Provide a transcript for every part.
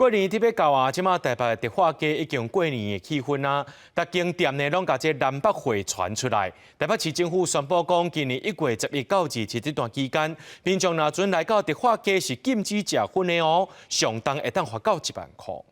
過年特別到啊，這馬台北迪化街已經過年的氣氛啊，逐間店呢攏共這南北貨傳出來。台北市政府宣布講，今年1月11到27這段期間，民眾若準來到迪化街是禁止食薰的哦，上重會當罰到1萬箍。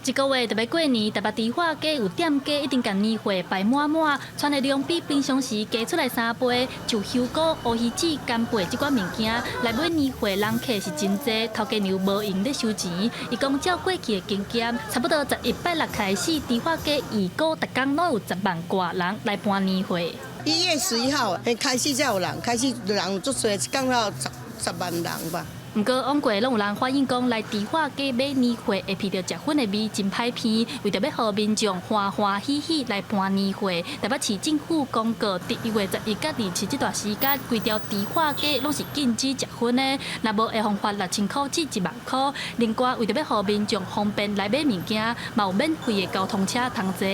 這個月就欲過年，台北迪化街有店家已經共年貨擺滿滿，穿的量比平常時加出來3倍，像香菇、烏魚子、干貝這款物件來買年貨，人客是真濟，頭家娘無閒咧收錢。伊講照過去的經驗，差不多11拜六開始，迪化街預估逐工攏有10萬外人來搬年貨。1月11號開始才有人，開始人足濟，一工了十萬人吧。毋過往過攏有人反映講，來迪化街買年貨會鼻著食薰的味真歹鼻，為著欲予民眾歡歡喜喜來搬年貨，台北市政府公告，佇1月11佮27這段時間，規條迪化街攏是禁止食薰的，若無會予罰6000箍至1萬箍。另外，為著欲予民眾方便來買物件，嘛有免費的交通車通坐。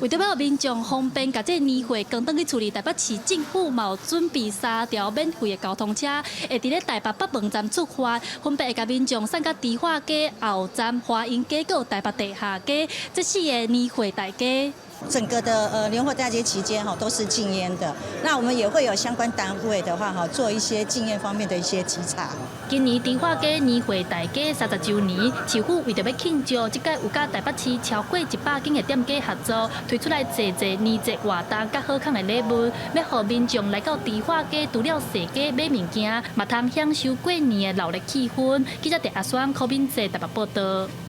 為著欲予民眾方便共這年貨扛轉去厝裡，台北市政府嘛有準備三條免費的交通車，會佇咧台北北門站出發，分別會共民眾送到迪化街後站、華陰街、閣台北地下街，這四個年貨大街。整個的年貨大街期間哈都是禁煙的，那我們也會有相關單位的話哈做一些禁煙方面的一些稽查。今年迪化街年貨大街30週年，市府為著欲慶祝，這擺有佮台北市超過100間的店家合作，推出來濟濟年節活動佮好康的禮物，欲予民眾來到迪化街，除了踅街買物件，嘛通享受過年的熱鬧氣氛。記者鄭阿雙、柯敏哲台北報道。